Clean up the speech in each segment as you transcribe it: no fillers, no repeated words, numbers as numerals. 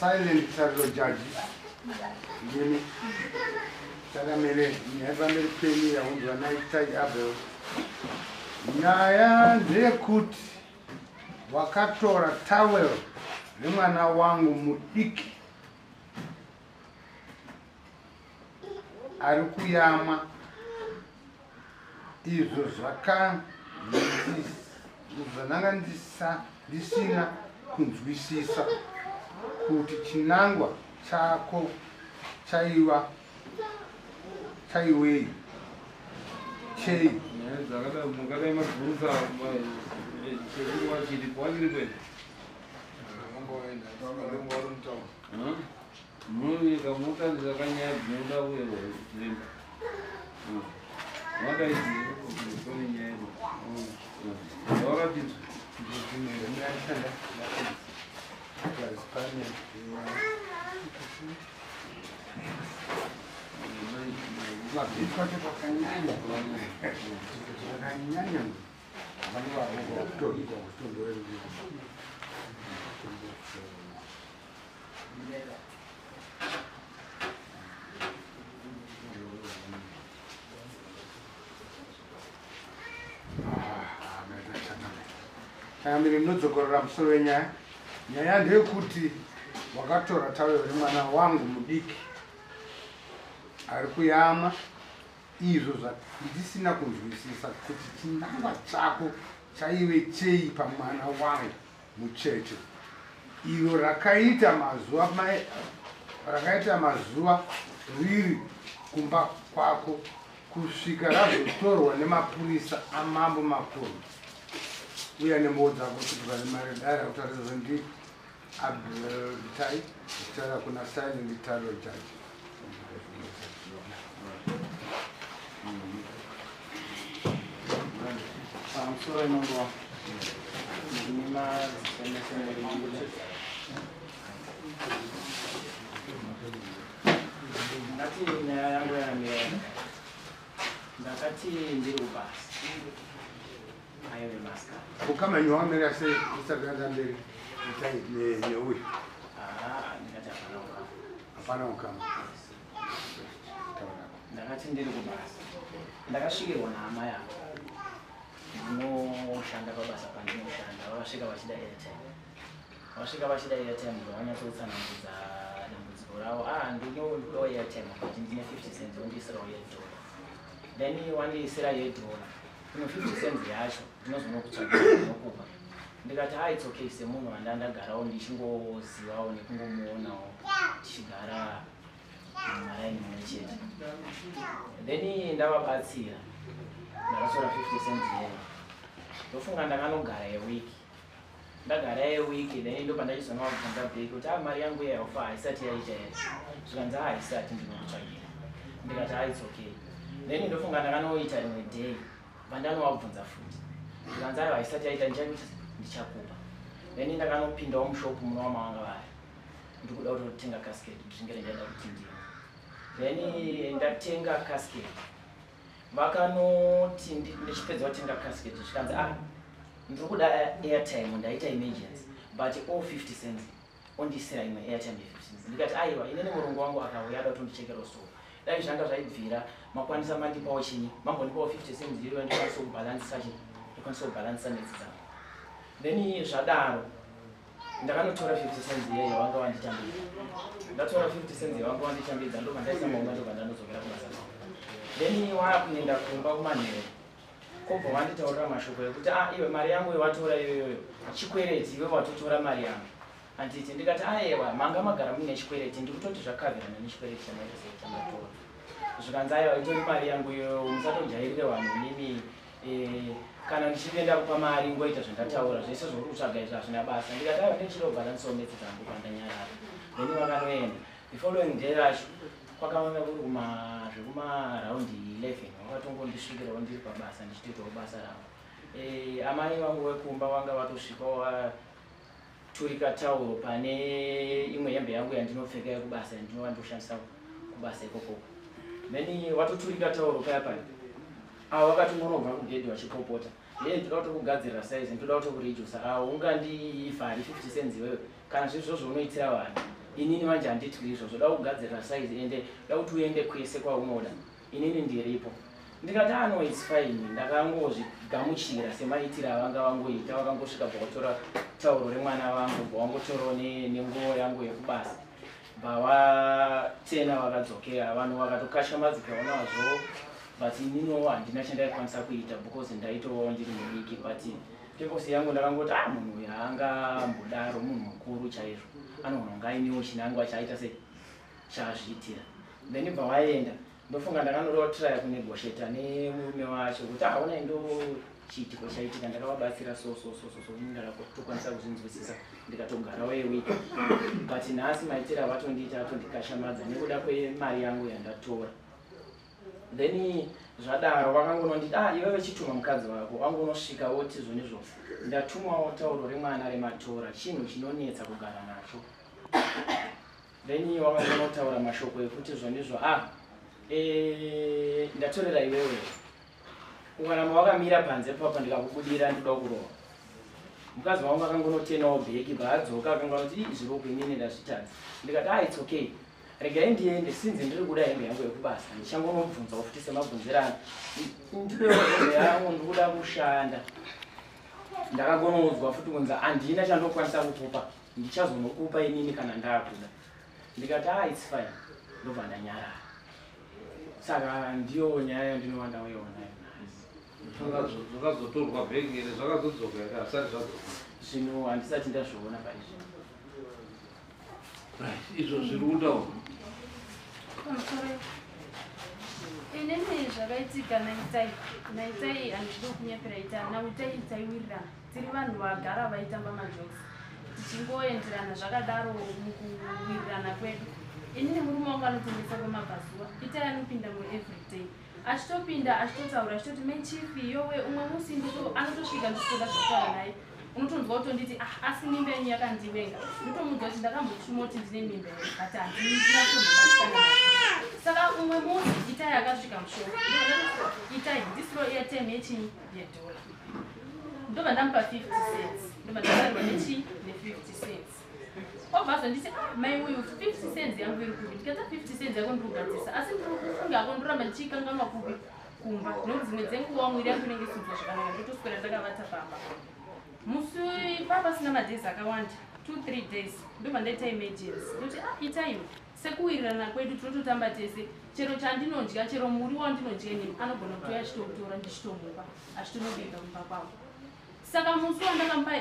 Silent Tariro Jaji ndini takamire nyaya pamberi penyu yaunzwa naItai Abel. Nyaya ndeyekuti wakatora towel remwana wangu mudiki ari kuyamwa izvo zvandanga ndisina kunzwisisa kuti chinangwa chako chaiva chaiwei chei. Mungadai mabvunza sekuru wachiripo wachiripo here? Munyika munotarisira kanyaya dzinoda kuyerwa chiremba. Wakaidzira pane nyaya ino. Wakaratidzwa. Mabhiti kwacho kwakanyanya zvakanyanya. Changamire, ndinodzokorora musoro wenyaya. Nyaya ndeyekuti wakatora tawero remwana wangu mudiki ari kuyamwa, izvo zvandisina kunzwisisa kuti chinangwa chako chaive chei pamwana wangu mucheche iro rakaita mazuva rakaita mazuva riri kumba kwako kusvika razotorwa nemapurisa amambo makuru. Uya nembowo dzako kuti vane mari dare kutaridza ndi Abel Itai kutaura kuna Silent Tariro Judge. Pamusoro inongowa ndine mazita mese muri. Ndati nyaya yangu yakamira, ndakati ndiri kubasa aive masikati. Ukama nyowamirira sei usati aenda mberi Itai neuyu? Ndikati hapana ukama. Hapana ukama. Taura. Ndakati ndiri kubasa, ndakasvikirwa nahama yangu ndinoshanda pabasa pandinoshanda. Vakasvika vachida airtime. Vasvika vachida airtime, ndovanyatsotsanangudza dambudziko ravo. Ah, ndinodawo airtime, but ndine 50 cents, wondiisirawo yedhola. Then wandiisira yedhola, ino 50 cents yacho ndinozonokutsvagira, ndinokupa. Ndikati, "Ha, it's okay." Semunhu wandandagarawo ndichingozivawo nekungomuonawo tichigara mumaraini mumwe chete, then ndavabatsira, ndakatora 50 cents yena. Ndofunga ndakanogara yewiki. Ndagara yewiki, then ndo pandachizonowabvunza back kuti, "A, mari yangu yayofa haisati yaita here?" Zvikanzi, "A, haisati, ndinokutsvagira." Ndikati, "Ha, it's okay." Then ndofunga ndakanoita rimwe day, pandanovabvunza futi, zvikanzi, "Aiwa, haisati yaita, ndichakuita, ndichakupa." Then ndakanopindawo mushopu munova mavanga vari, ndikuda kutotenga casket, drink rendaida kuti ndimwe. Then ndatenga casket, vakanoti ndichipedza kutenga casket, zvikanzi, "Ah, ndiri kuda airtime, ndaita emergency, but all 50 cents, ondisira imwe airtime ye50 cents." Ndikati, "Aiwa, inini murungu wangu akauya ada kutondichekerawo, so dai zvanga zvaibvira makwanisa mandipawo chinyi, mambondipawo 50 cents iyoyo, ndikwanisa kubhalansisa chinyi, ndikwanisa kubhalansisa maths dzangu." Then zvadaro ndakanotora 50 cents iyeyo yavanga vanditambidza. Ndatora 50 cents yavanga vanditambidza, ndobva ndaisa mauma, ndobva ndanodzokera kubasa kwangu. Then waakuenda kumba kumanheru, kobva wanditaurira mashoko ekuti, "Ah, iwe, mari yangu iwatora iyoyoyo chikwereti, iwe watotora mari yangu, handiti?" Ndikati, "Aiwa, manga magara muine chikwereti, ndikutoti zvakavherana nechikwereti chamaita sei, chamatora." Zvikanzi, "Aiwa, itori mari yangu iyoyo, musatojairire vanhu mimi. Kana ndichivenda kupa mari, ngoita zvandataura, zvese zvauri kutsvaga izvi hazvina basa." Ndikati, "Aiwa, ndichirobhalansiwo maths dzangu." Pandanyarara, then vakanoenda. The following day racho kwakanga kuri kuma zvekumaraundi 11, vakatongondisvikirawo ndiri pabasa ndichitoitawo basa rangu. Amai vangu vekumba vanga vatosvikawo, vaturika tauro pane imwe hembe yangu yandinopfeka yekubasa, yandinova ndoshandisa kubasa ikokoko. Then watoturika tauro paya paya, avo vakatongonobva kugedhi vachipopota, "Ye, ndoda kutokugadzirira size, ndoda kutokurejusa. Avo ungandivhari 50 cents iwewe? Kana zviri zvozvo unoitira vanhu." Inini manje handityi izvozvo, da kugadzirira size, ende da kuti uende kwese kwaunoda, inini ndiripo. Ndikati, "Ah, no, it's fine." Ndakangozvigamuchira semaitiro avanga vangoita. Vakangosvika, bvakutora tauro remwana vangu, bvavangotorawo nenguo yangu yekubasa, bvavatena, vakadzokera. Vanhu vakatokashamadzikawo nazvo, but ininiwo handina chandaikwanisa kuita because ndaitovawo ndiri mudiki. But purpose yangu ndakangoti, "Ah, munhu uyu haangambodaro, munhu mukuru chaizvo, anogona kunge ainewo chinangwa chaaita sei, chaazviitira." Then bva waenda. Ndofunga ndakanoda kutraya kunegotiata nemurume wacho kuti, "Aona, ndo chiitiko chaitika, ndakavabatsira so so so so so." Ini ndakatokwanisa kuzvinzwisisa, ndikatogarawo a week. But nhasi maitiro avatondiita atondikashamadza nekuda kwemari yangu yandatora. Then zvadaro vakangononditi, "Ah, iwewe chituma mukadzi wako." Wangonosvika woti, "Zvonizvo, ndatumwawo tauro remwana rematora, chinhu chinonetsa kugara nacho." Then wakangonotaura mashoko ekuti, "Zvonizvo, ah, ndatorera iwewe, ukaramba wakamira panze papa ndikakubudira, ndoda kurohwa." Mukadzi wangu akangonotenawo bhegi, bvaadzoka akanganoti, "Ii, zviri uku, inini ndazvitadza." Ndikati, "Ah, it's okay, regai ndiende, sinzi ndiri kuda hembe yangu yekubasa, ndichangonobvunzawo futi semabvunzirano, ndipewo hembe yangu, ndikuda kushanda." Ndakagonoudzwa futi kunzi, "Handina chandokwanisa kukupa, ndichazonokupa inini kana ndaakuda." Ndikati, "Ah, it's fine." Ndobva ndanyarara. Saka ndiyo nyaya yandinova ndauyawo nayo nhasi. Zvakazotorwa bhegi here? Zvakazodzoka here? Hazvisati zvadzoka? Zvinhu handisati ndazviona paizvi. Right, izvo zviri kutaura. Pamusoro, inini zvakaitika naitai, naitai handidi kunyepera itai, nautai taiwirirana, tiri vanhu vagara vaitamba majokes, tichingoenderana zvakadaro mukuwirirana kwedu. Inini murume wangu anotengesa kwemabhazuva, itai anopinda mueveryday, achitopinda achitotaura, achitoti, "Mai Chief, yowe." Umwe musi anotosvika ndichitoda zvekutaura naye, unotonzwa kutonditi, "Ah, asi mimba yenyu yakandiwenga." Ndotomudza kuti ndakambochuma kuti ndine mimba here, but handina kutombobatikana nayo. Saka umwe musi itai akasvika mushop. "Itai, ndisiro airtime yechinyi, yedhola." Ndobva ndamupa 50 cents, ndobva ndasarirwa nechii, ne50 cents. Obva azonditi, "Ah, mai uyu, 50 cents yangu iri kupi?" Ndikati, "50 cents yako ndiri kugadzisa, asi ndiri kufungako, ndoramba ndichiikanganwa kupi, kumba, nokuti dzimwe dzenguva mwiri yangu inenge isinzwa zvakanaka, ndotoswera ndakavata pamba." Musi papasina madays akawanda, 2 3 days, ndobva ndaita emergency. Ndoti, "Ah, itaiwo." Sekuwirirana kwedu, tinototamba tese, chero chandinodya, chero muriwo wandinodya inini, anogona kutoya achitoutora, ndichitomupa, achitonobika kumba kwavo. Saka musi wandakamupa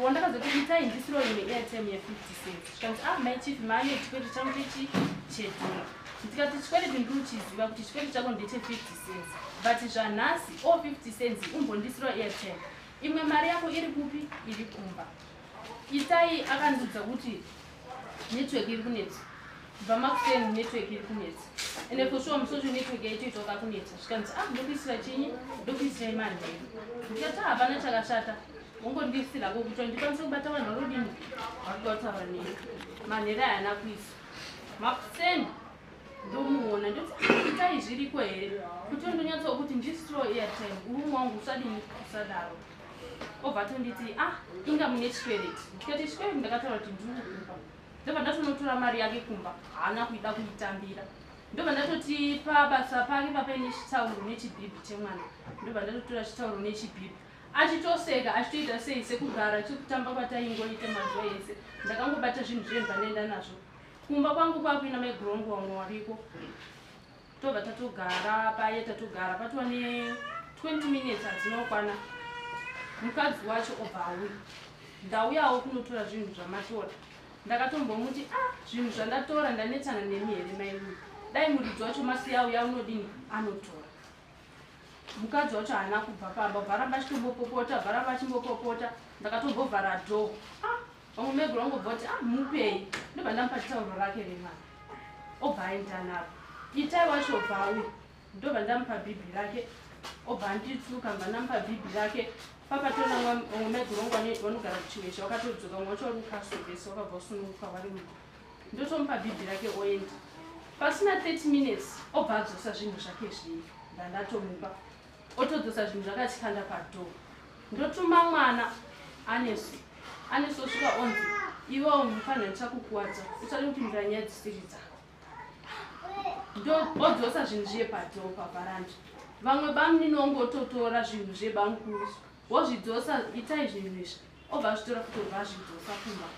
wandakazoti, "Itai, ndisiro imwe airtime ye50 cents." Zvikanzi, "Ah, mai Chief, maane chikwereti changu chechi, chedhora." Ndikati, "Chikwereti ndiri uchiziva kuti chikwereti chako ndeche50 cents, but zvanhasi o 50 cents umbondisiro airtime, imwe mari yako iri kupi? Iri kumba." Itai akandiudza kuti network iri kunetsa kubva makuseni, network iri kunetsa, ende for sure musi wacho network yaitoitawo kakunetsa. Zvikanzi, "Ah, ndokuisira chinyi, ndokuisirai manheru." Ndikati, "Ah, hapana chakashata, wongondisirako kuti ndikwanise kubata vanhu varodini, varikuda kutaura neni." Manheru hayana kuiswa. Makuseni ndomuona, ndoti, "Ah, itai, zviriko here kuti ndonyatsoa kuti ndisiro airtime? Urume wangu, usadini, usadaro." Obva tonditi, "Ah, inga mune chikwereti." Ndikati, "Chikwereti ndakataura kuti ndiri kukupa." Ndobva ndatonotora mari yake kumba, haana kuida kuitambira. Ndobva ndatoti pabasa pake papaine chitauro nechibhibhi chemwana, ndobva ndatotora chitauro nechibhibhi, achitoseka, achitoita sei, sekugara chekutamba kwataingoita mazuva ese. Ndakangobata zvinhu zviye, bva nazvo kumba kwangu, kwakuina maigurongo vamwe wariko. Tobva tatogara paye, tatogara patova ne20 minutes hadzinokwana, mukadzi wacho obva auya. "Ndauyawo kunotora zvinhu zvamatora." Ndakatombomuti, "Ah, zvinhu zvandatora, ndanetsana nemi here maiuyu? Dai muridzi wacho masiya auya, unodini, anotora." Mukadzi wacho haana kubva pamba, bva ramba achitombopopota, bva ramba achimbopopota. Ndakatombovhara door. Ah, vamwe meguru vangobva kuti, "Ah, mupei." Ndobva ndamupa tauro rake remwana, obva aenda naro. Itai wacho obva auya, ndobva ndamupa bhibhi rake, obva anditsuka, bva ndamupa bhibhi rake. Papatona vamwe maiguru vangu vanogara kuChiwesha vakatodzoka, mumwe wacho vari kukasovhesi, wakabva usununguka vari mumba. Ndotomupa bhibhi rake, oenda. Pasina 30 minutes obva adzosa zvinhu zvake zvii ndandatomupa, otodzosa zvinhu zvakachikanda padoor. Ndotuma mwana Anesu, Anesu osvika onzi, Iwewo mufanira ndichakukuwadza usade kupindura nyaya dzisiri dzako. Odzosa zvinhu zviye padhoo pavharanda. Vamwe bamunini ongototora zvinhu zvebamukuru wozvidzosa, itai zvinhu izvi. Obva azvitora futi obva azvidzosa kumba.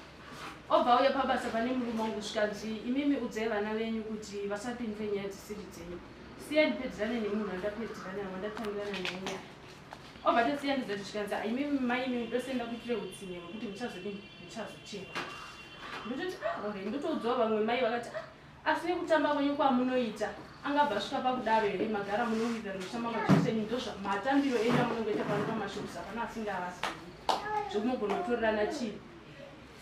Obva auya pabasa pane murume wangu zvikanzi imimi udzai vana venyu kuti vasapindure nyaya dzisiri dzenyu. Siya ndipedzerane nemunhu wandapedzerana wandatangirana naye nyaya. Obva tasiya ndizati zvikanzi imimi mai imimi dosenda kuitire utsinye hwekuti muchazodini muchazochema. Ndototi ah okay, ndotoudzawo vamwe mai vakati ah asi nekutamba kwenyu kwamunoita angabva asvika pakudaro here, magara munowirirana muchitamba majokes enyu, ndozvamatambiro enyu amunongoita pano pamashops hapana asingavazivi zvokunogona kutorerana chii.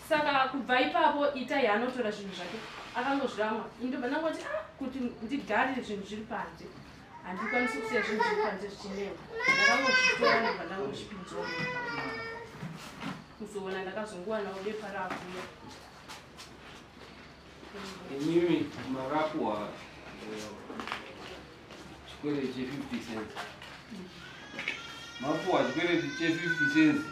Saka kubva ipapo Itai anotora zvinhu zvake akangozviramwa. Indobva ndangoti ah kuti ndigarire zvinhu zviri panze, handikwanisi kusiya zvinhu zviri panze zvichinema. Ndakangozvitora ndobva ndangozvipinzawo kuzoona ndakazongowanawo bepa rakuya. Imimi makapuwa chikwereti che50 cents, mapuwa chikwereti che50 cents,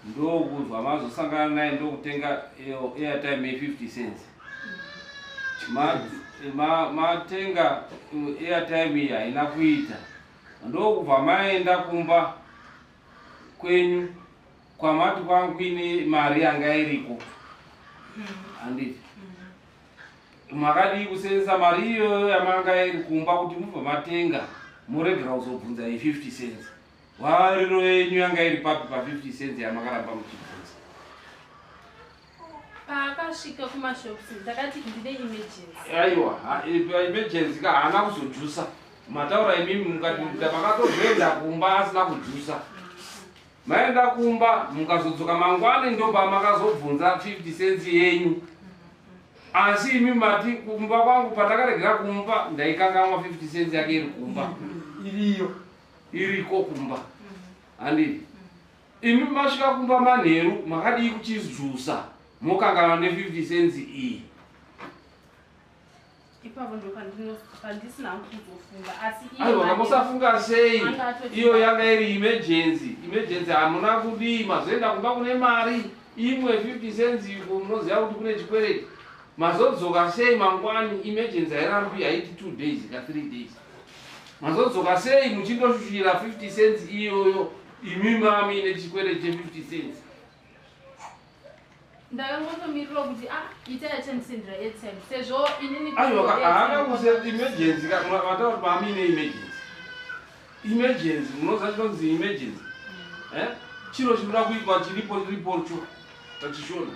ndokubva mazosangana naye ndokutenga iyo airtime ye50 cents. Matenga airtime iyi haina kuita, ndokubva maenda kumba kwenyu kwamati kwangu kuine mari yanga iriko, handiti? Makadii kusenzesa mari iyoyo yamanga iri kumba kuti mubva matenga, muregera kuzobvunza ye50 cents? Wariro yenyu yanga iri papi pa50 cents yamakaramba muchibvunza? Paakasvika kumashops ndakati ndine emergency. Aiwa, emergency ka haana kuzojusa. Mataura imimi mukati makatozoenda kumba asina kujusa. Maenda kumba mukazodzoka mangwani, ndobva makazobvunza 50 cents yenyu. Asi imi mati kumba kwangu patakaregera kumba ndaikangamwa 50 cents yake iri kumba. Iriyo. Iriko kumba, handiti? Imi masvika kumba manheru, makadii kuchizusa mokanganwa ne50 cents iyi? Ipapo ndo pandisina kuzofunga, asi iye Aiwa, kamusafunga sei? Anga atoti- Iyo yanga iri emergency. Emergency hamuna kudii, mazoenda kumba kune mari imwe 50 cents iko munoziva kuti kune chikwereti. Mazodzoka sei mangwani? Emergency hairambi, haiti 2 days ka 3 days. Mazodzoka sei muchindoshushira 50 cents iyoyo, imi mami nechikwereti che50 cents? Ndakangotomirira kuti ah Itai achandisendera airtime sezvo inini Aiwa, haana kuse emergency ka mataura kuti mami ine emergency. Emergency munoziva chinonzi emergency, eh? Chiro chinoda kuitwa chiripo chiripocho pachishona,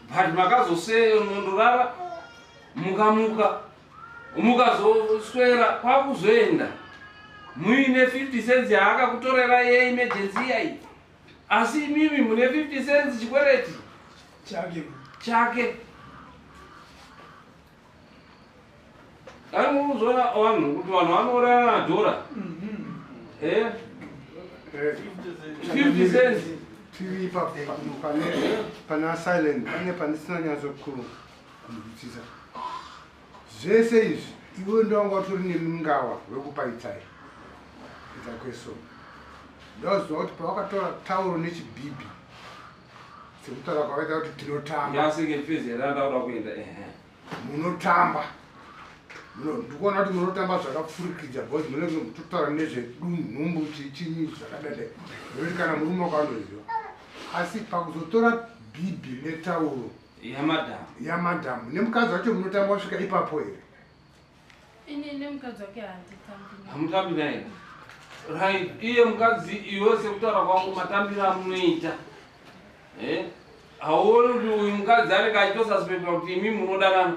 but makazosendorara mukamuka mukazoswera kwakuzoenda muine 50 cents yaakakutorera yeemergency iyai, asi imimi mune 50 cents chikwereti chake. Chake. Ai munozoona vanhu kuti vanhu vanourayana dhora, eh 50 cents. Tiri ipapo pane pana silent, pane pandisina nyatso kunzwisisa zvese izvi. Iwe ndowanga utori nemungawa wekupa Itai ita kweso. Ndoziva kuti pawakatora tauro nechibhibhi sekutaura kwakaita kuti tinotamba. Yasecond phase yatandauda kuenda, ehe. Munotamba. Ndikuona kuti munotamba zvakapfurikidza because munenge mutotaura nezvedunhumbu chichinyi zvakadadai, nekuti kana murume wakanoziva, asi pakuzotora bhibhi netauro yamadhamu yamadhamu nemukadzi wacho, munotamba kusvika ipapo here? Ini nemukadzi wake handitambi. Hamutambi naye, right? Iye mukadzi iwe sekutaura kwangu matambiro amunoita, eh? Hauoni kuti uyu mukadzi anenge achitosuspecta kuti imi munodanana?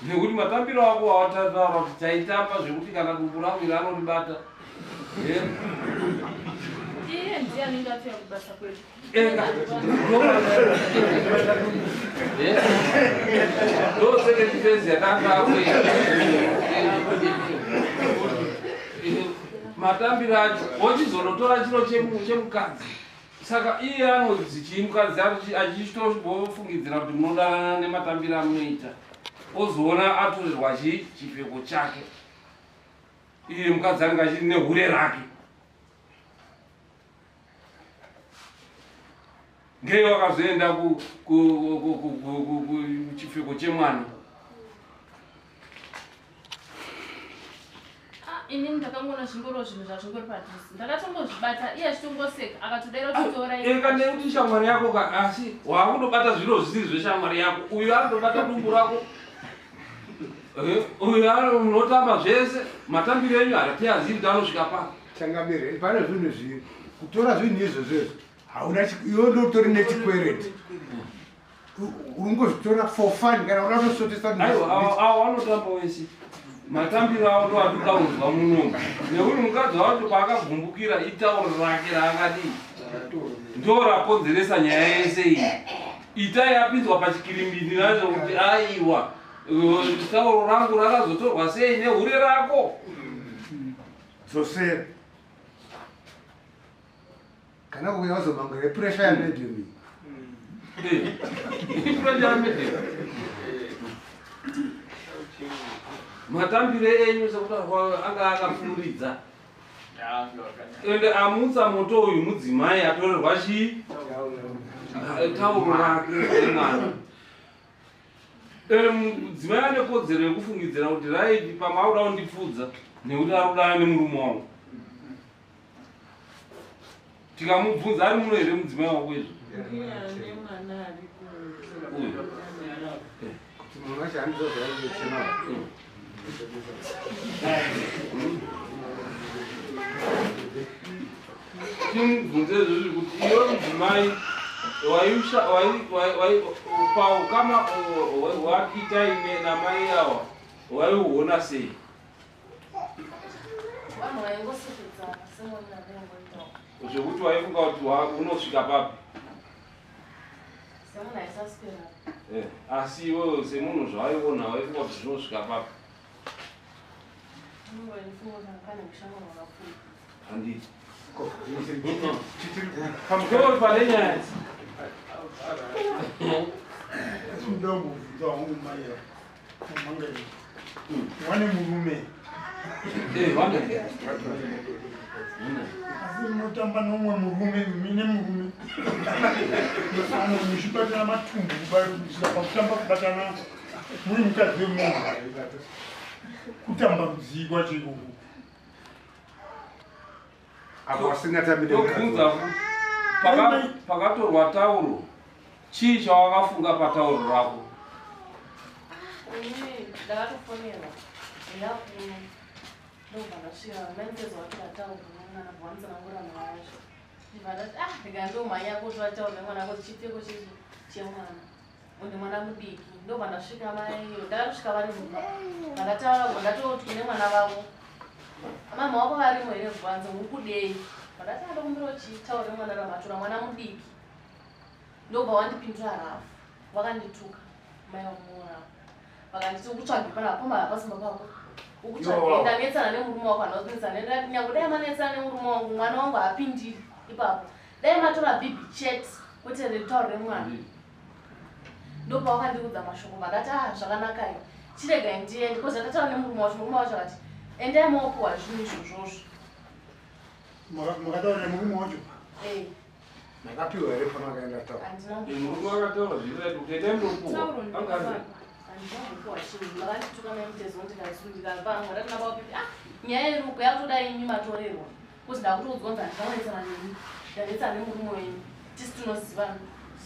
Nekuti matambiro ako awataura kuti taitamba zvekuti kana dumbu rangu iri anoribata, eh? Iye ndiye anenge atouya kubasa kwedu. Ega ndo second phase yatanga kuita. Matambiro acho wochizonotora chiro chemukadzi, saka iye anonzi chii mukadzi achitofungidzira kuti munodanana nematambiro amunoita, ozoona atorerwa chipfeko chake, iye mukadzi anenge achiri nehure rake. Ngei wakazoenda kuchipfeko chemwana? Inini ndakangoona zvingoro zvinhu zvazvingori padhuze, ndakatongozvibata iye achitongoseka akatodaira kutora. Eka nekuti shamwari yako ka, asi waakundobata zviro zvisiri zveshamwari yako. Uyu anotobata dumbu rako, uyu unotamba zvese, matambiro enyu haratiazivi kuti anosvika pa. Changamire, pane zvinhu zviri kutora zvinhu izvozvo hauna iwe ndotori nechikwereti, uri for fun kana uda kutosotesa. Aiwa, avo vanotamba wese matambiro avo ndo atikaunzwa munomu, nekuti mukadzi wacho paakagumbukira itauro rake raakadii ndo rakonzeresa nyaya yese iyi. Itai apinzwa pachikirimbini nacho kuti aiwa, tauro rangu rakazotorwa sei nehure rako? Dzosera kana kuuya wazomangura pressure yamedhemi. Pressure yamedhemi. Matambiro enyu sekutaura anga akapfuuridza, ende amutsa moto uyu mudzimai atorerwa chii? Tauro rake remwana. Mudzimai ane kodzero yekufungidzira kuti right, pamwe akuda kundipfudza nekuti ari kudana nemurume wangu. Tikamubvunza, ari muno here mudzimai wako izvo? Uyu. Kuti munhu wacho handizozvaaichema. Timubvunze izvozvi kuti iwe mudzimai paukama hwaItai namai ava waiuona sei? Vanhu vaingosekedzana semwana vaingoitawo. Zvekuti waifunga kuti unosvika papi? Semunhu aisaswera. Asi iwewe semunhu zvawaiona waifunga kuti zvinosvika papi? Unongoifunga kuti pane ushamwari hwakapfuura. Handiti ko pane nyaya? Asi ndoda kungobvunza wangu mai manga wane murume. Wane. Asi munotamba nomumwe murume mine murume ano muchibatana matumbu kusvika pakutamba kubatana muri mukadzi wemunhu, kutamba rudzii kwacho ikoko? Apo asingatambi. Tobvunza futi, pakatorwa tauro chii chawakafunga patauro rako? Inini ndakatofonerwa ndakuno, ndobva ndasvika maimutedza watora tauro nemwana bvanitsanangura mwana wacho. Ndibva ndati ah, ndikandomhanya kotora tauro nemwana kuti chipfeko chechi chemwana undi mwana mudiki. Ndobva ndasvika mai, ndakatosvika vari mumba, ndakataura, ndatoti kune mwana vavo, mama wako varimo here? Bvanze ukudei? Ndati andokumbira uchitaura nemwana ramatora mwana mudiki. Ndobva wandipindura rafu, vakandituka mai vamuravo, vakanditi ukutsvage panapa pamba hapasi pako, ukutsvage, ndanetsana nemurume wako, handina kunetsana. Ndati nyange dai manetsana nemurume wangu, mwana wangu haapindiri ipapo. Dai matora bhibhi chete kwete retauro remwana. Ndopa wakandiudza mashoko, vandati ah, zvakanakai, chiregai ndiende, because ndataura nemurume wacho. Murume wacho akati endai mopuwa zvinhu izvozvozvo. Makataura nemurume wacho? Eh. Makapiwa here pamakaenda tauro? Handina. Murume akataura zviri kuti endai munopuwa. Tauro. Anga ari Handina kupuwa chinhu. Makandituka maimutezvo, ndikazundikapamwe ndati nabapipi ah, nyaya iri uko yakutoda imi matorerwa, kuzi ndakutoudzwa kunzi handina kunetsana nemi, ndanetsana nemurume wenyu, tisi tinozivana.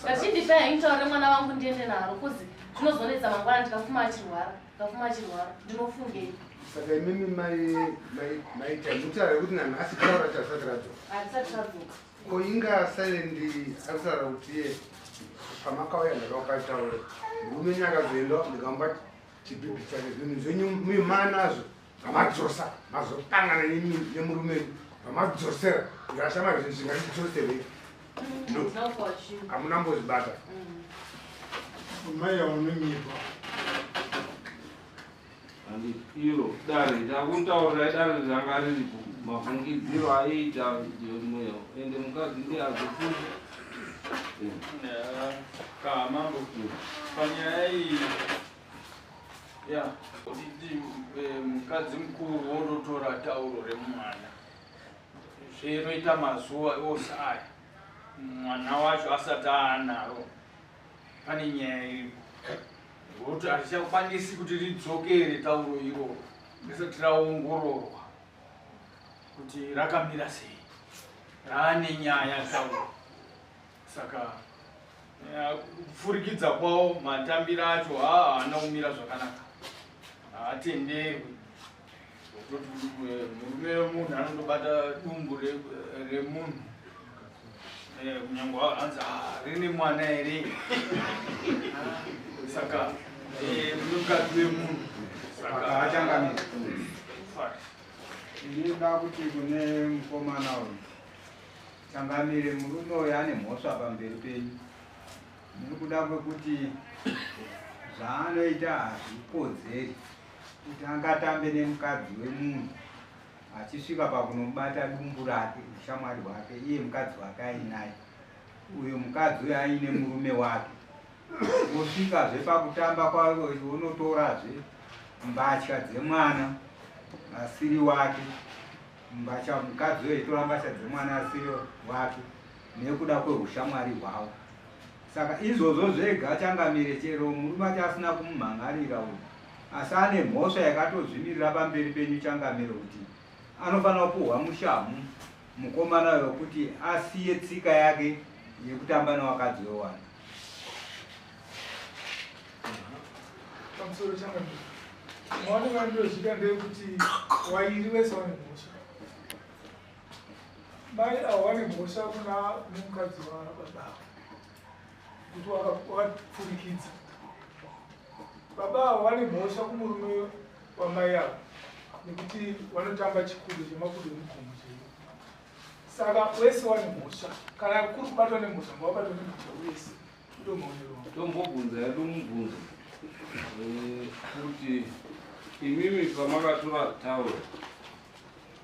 Ngachindipei henyu tauro remwana vangu ndiende naro, kuzi zvinozonetsa mangwana ndikafuma achirwara, ndikafuma achirwara ndinofungei? Saka imimi maita mutaura kuti nanhasi taura charisati radzoka? Handisati radzoka. Ko inga Silent akutaura kuti iye pamakauya ndakaupa tauro, murume enyu akazoenda ndikamupa chibhibhi chake, zvinhu zvenyu muimanazvo vamadzosa, mazopangana nemurume wenyu vamadzosera, ndikashama zvinhu zvingandidzoserei? Handina kupuwa chinhu. Hamuna mbozvibata? Mai aunonyepa. Handiti iro dare ndakutaurirai, dare ranga riripo, mafungidziro aiita mweya, ende mukadzi ndiye azofunga. Kamambo, panyaya iyi ya kuti mukadzi mukuru wondotora tauro remwana, zveroita mazuva ose aya. Mwana wacho asati aanaro pane nyaya iripo ngokuti hatichakwanisi kuti ridzokere tauro iroro risati raongororwa kuti rakamira sei, raane nyaya tauro. Saka kupfurikidza kwawo matambiro acho haana kumira zvakanaka, haatenderwi. Kutoti murume wemunhu anondobata dumbu remunhu, kunyangwe hanzi rine mwana here. Saka mukadzi wemunhu saka achangamira. Ndinoda kuti kune mukomana uyu, changamire, murume uyu ane mhosva pamberi penyu nekuda kwekuti zvaanoita hazvikodzeri kuti angatambe nemukadzi wemunhu achisvika pakunomubata dumbu rake, ushamwari hwake, iye mukadzi wake ainaye. Uyu mukadzi uyu aine murume wake, osvikazve pakutamba kwake unotorazve mbatya dzemwana asiri wake, mbatya mukadzi uyu eitora mbatya dzemwana asiri wake nekuda kweushamwari hwavo. Saka izvozvo zvega changamire, chero murume acho asina kumumhan'arira uyu, asi ane mhosva yakatozvimirira pamberi penyu changamire, kuti anofanira kupuhwa mushamu mukomana uyo kuti asiye tsika yake yekutamba nevakadzi wewana. Pamusoro changamire, maonero andinozvida ndeyekuti wairi wese wane mhosva. Mai avo vane mhosva kuna mukadzi wababa avo kuti wakapfurikidza. Baba avo vane mhosva kumurume wamai avo nekuti vanotamba chikudo chemakudo emugomo chaiwo. Saka wese wane mhosva, kana kuri kubatwa nemhosva ngavabatwe nemhosva wese. Ndo maonero angu. Tombobvunza yedu mubvunzo kuti imimi pamakatora tauro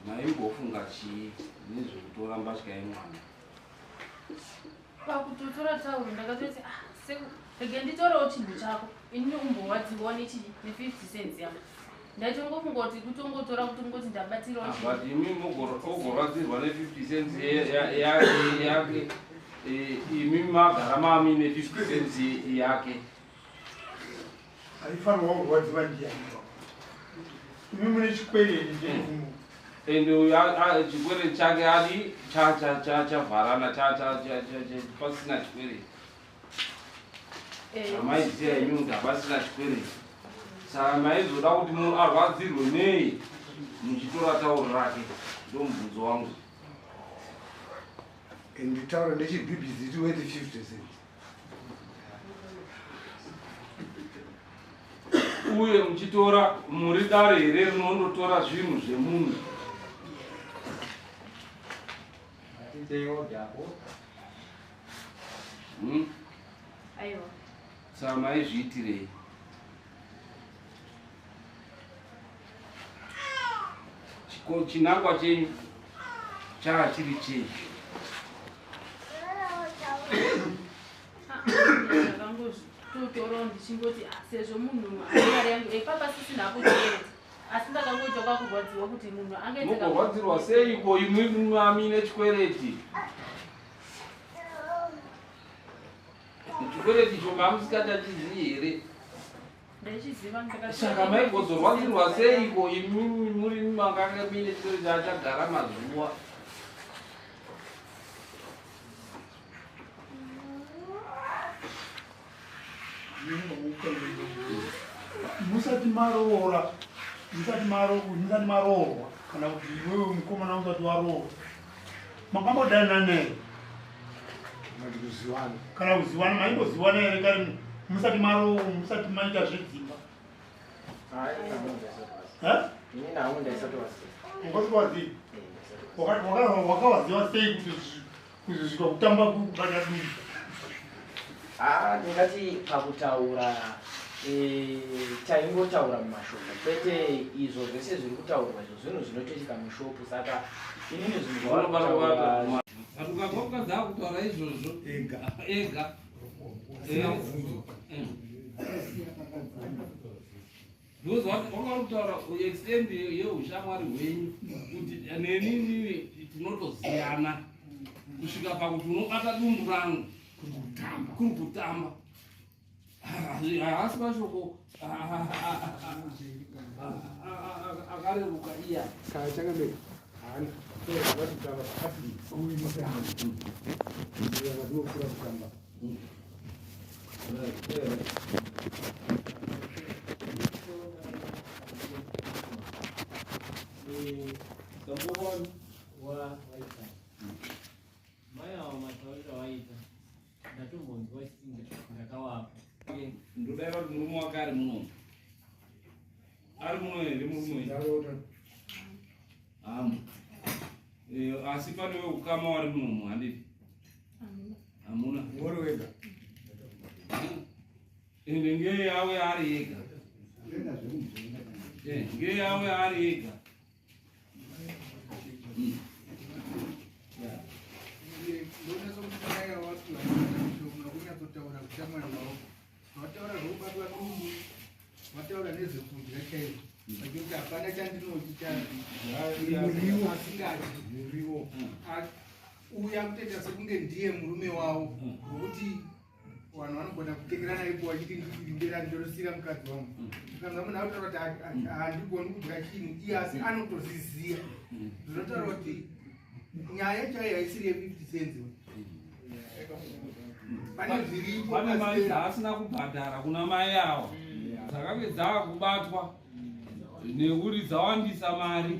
maimbofunga chii nezvekutora mbatya yemwana? Pakutotora tauro ndakatoti rege nditorewo chinhu chako inini umbowadziwa ne 50 cents yangu. Ndaitongofunga kuti kutongotora kutongoti ndabatirawo chinhu. But imi ogorwadzirwa ne 50 cents yake, imi magara mami ne 50 cents yake. Haifanirwa kurwadziwa ndiyani? Imi mune chikwereti chemunhu. Ende uyu chikwereti chake adi chavharana, pasina chikwereti. Amaiziya imi kuti hapasina chikwereti, saka maizoda kuti munhu arwadzirwe nei muchitora tauro rake? Ndo mubvunzo wangu. And tauro ndechibhibhizi worth 50 cents. Uye muchitora muri dare here rinondotora zvinhu zvemunhu? Aiwa. Saka maizviitirei? Chinangwa chenyu chaa chiri chei? Ndakangozvitotorawo ndichingoti sezvo munhu ane mari yangu papa sisina kuchikwereti, asi ndakangoita kwakurwadziwa kuti munhu angaita Mugorwadzirwa seiko imwi mami nechikwereti? Chikwereti icho mamusikatachizivi here? Ndaichiziva. Saka maigozorwadzirwa seiko imi muri makanga muine chikwereti achagara mazuva? Musati maroora, musati musati maroorwa, kana kuti iwewe mukomana usati waroorwa, makambodanana here? Kuziwana. Kana kuziwana, maimboziwana here kare musati maroorwa, musati maita zvedzimba? Inini hangu ndaisati waziva. Ungasi waziva? Wakawaziva sei kuti kuzosvika kutamba kubata dumbu? Ndingati pakutaura taingotaura mumashoko, kwete izvo zvese zviri kutaurwa izvo zvinhu zvinotoitika mushopu. Saka inini zvinhu zvavari Ukakokadza kutaura izvozvo ega ega. Asina mubvunzo. Because wakari kutaura extent yeushamwari hwenyu kuti nenini tinotoziyana. Kusvika pakuti unobata dumbu rangu kuri kutamba. Haasi mashoko akareruka iya. Changamire, haana vatitava ati kuinokura kutamba. Sambuon waita mai avo matauriro awaita ndatombonzwa ndakawapa. Ndodaira kuti murume wake ari muno, ari muno here murume? Hamu, asi pane wekukama wari munomu handiti? Hamuna. Uri wega. Ende ngeye auya ari ega, ngeye auya ari ega. Kunyatsotaura kushamwari wavo vataura zvokubatwa dumbu, vataura nezvekudya chaizvo, vachikuti hapana chandinoti muriwo asingadyi muriwo. Uya kutoita sekunge ndiye murume wavo, nokuti vanhu vanogona kutengerana ipo vachiti ndera ndorosira mukadzi wangu. Ukanzwa munhu akutaura kuti handigoni kudya chinhu, iye asi anotozviziva. Zvinotaura kuti nyaya chaiyo haisiri ye50 cents, pane zviripo. Pane mari dzaasina kubhadhara kuna mai avo, dzakange dzaakubatwa nekuti dzawandisa mari.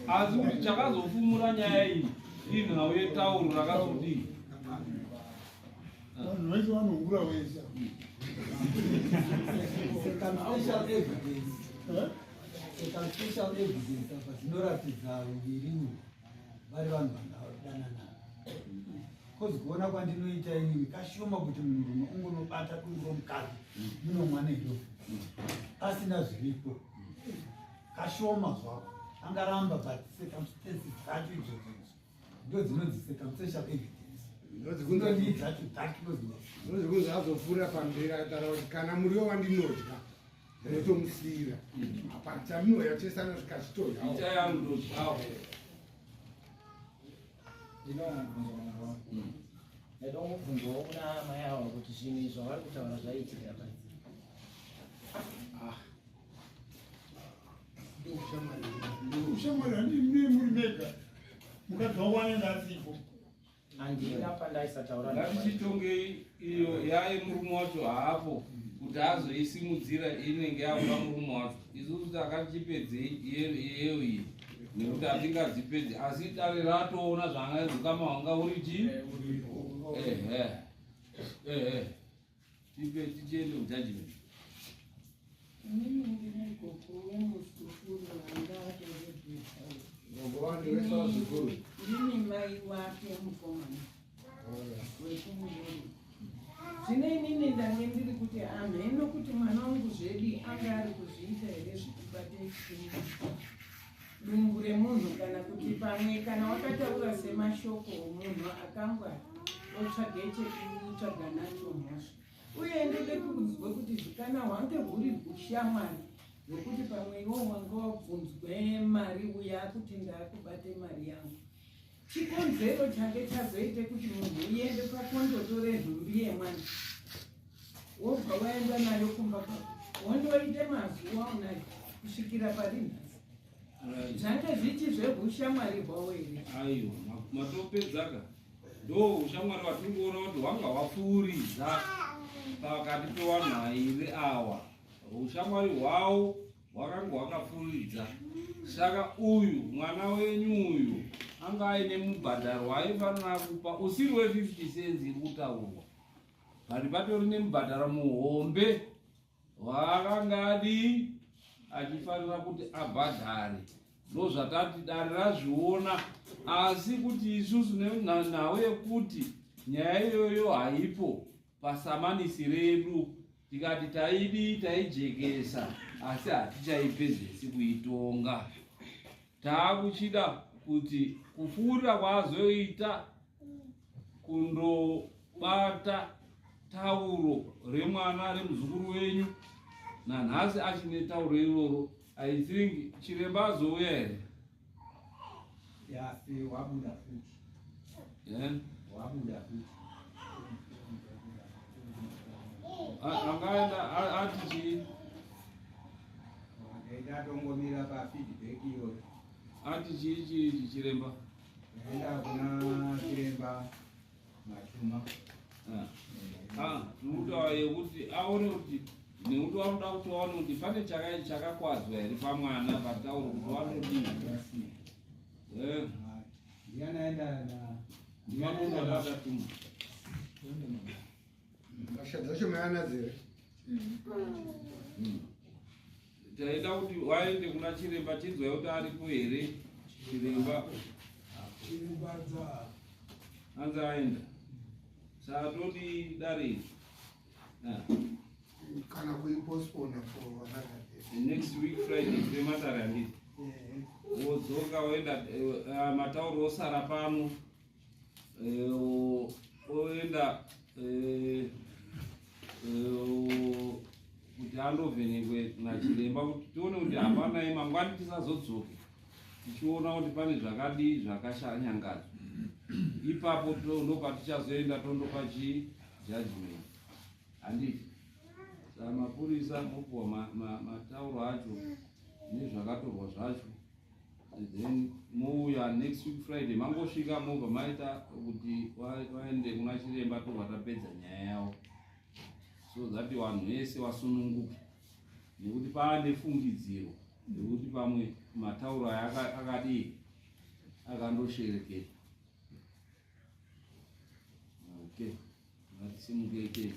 Asi kuti chakazofumura nyaya iyi inhau yetauro rakazodii. Vanhu vese vanohura wese. Circumstantial evidence, circumstantial evidence apa dzinoratidza ruviri urwu vari vanhu vanodanana. Kozi kuona kwandinoita inini, kashoma kuti munhurume ungonobata dumbu romukadzi muno mwana iyo pasina zviripo. Kashoma zvako angaramba, but circumstances dzacho idzodzo idzo ndo dzinonzi circumstantial evidence, dzinodii dzacho that closeness. Zvinonzi azopfuura pamberi akataura kuti kana muriwo wandinodya ndinotomusiyira, apa chamunoya chese anosvika achitodyawo. Ita yangu. Ndinomubvunzo wangu wangu, ndaida kumubvunzawo kuna mai ava kuti zvinhu izvi zvavari kutaura zvaiitika pai? Ushamwari handii, muri mega, mukadzi wangu anenge asipo. Handina pandaisataura. Ngatichitongei iyo yaye, murume wacho haapo kuti azoisimudzira, inenge yakuda murume wacho. Isusu takatichipedzei iyeyo iyi nekuti hatingadzipedzi, asi dare ratoona zvanga ukama hwanga uri chii. Ehe, ehe, tipe tichiende kujudgment. Inini ndine gogo wemuzukuru wanga atorebhesa. Gogo wangu wese wazukuru. Ndini mai wake mukomana wekumurori. Zvino inini ndange ndiri kuti hamheno kuti mwana wangu zvedi anga ari kuzviita here zvekubate dumbu remunhu, kana kuti pamwe kana wakataura semashoko munhu akangwara otsvage chekutsvaga nacho mhosva. Uye ndode kunzwe kuti kana hwange huri ushamwari hwekuti pamwe iwo wanga wabvunzwe mari uya kuti ndaakubate mari yangu, chikonzero change chazoite kuti munhu uende pakondotore nhumbi yemwana, wobva waenda nayo kumba kwako, wondoite mazuva unayo kusvikira pari nhasi, zvange zvichi zveushamwari hwavo here? Aiwa, matopedzaka. Ndo ushamwari watiri kuona kuti hwanga hwapfuuridza pakati pevanhu vairi awa. Ushamwari hwavo hwakanga hwakapfuuridza, saka uyu mwana wenyu uyu anga aine mubhadharo waaifanira kupa usiri we50 cents iri kutaurwa, but patori nemubhadharo muhombe waakanga adii achifanira kuti abhadhare. Ndozvatati dare razviona, asi kuti isusu nenhau yekuti nyaya iyoyo haipo pasamanisi redu, tikati taidii taijekesa, asi hatichaipedzesi kuitonga. Taakuchida kuti kupfuurira kwaazoita kundobata tauro remwana remuzukuru wenyu, nanhasi achine tauro iroro. I think chiremba azouya here? Yasi wabuda futi. Eh? Wabuda futi. Angaenda ati chii? Ndaita tongomira pafeedback iyoyo. Ati chii chii chiremba? Ndaenda kuna chiremba Machuma. Ah, tinoda yekuti aone kuti nekuti vanoda kuti vaone kuti pane chakakwadzwa here pamwana patauro kuti vanodii. Eh. Ndiani aenda na ndiani aenda na Mbasha dzacho mayanadzo here? Taida kuti waende kuna chiremba chinzwai kuti aripo here chiremba. Chiremba dza Anzi aenda. Saka todi dare iri. Ah. Kana kuipostpone for another day. Next week Friday tine matare handiti. Wodzoka woenda matauro osara pano. Oenda kuti andovhenekwe nachiremba kuti tione kuti hapana mangwani tisazodzoke tichiona kuti pane zvakadii zvakashanyangadzwa. Ipapo ndopatichazoenda tondopa chi judgment handiti. Saka mapurisa mopuwa matauro acho nezvakatorwa zvacho, then mouya next week Friday mangosvika mobva maita kuti vaende kuna chiremba tobva tapedza nyaya yavo so that vanhu vese vasununguke, nekuti paane fungidziro yekuti pamwe matauro aya akadii akandoshereketa. Okay, ngatisimukei tende.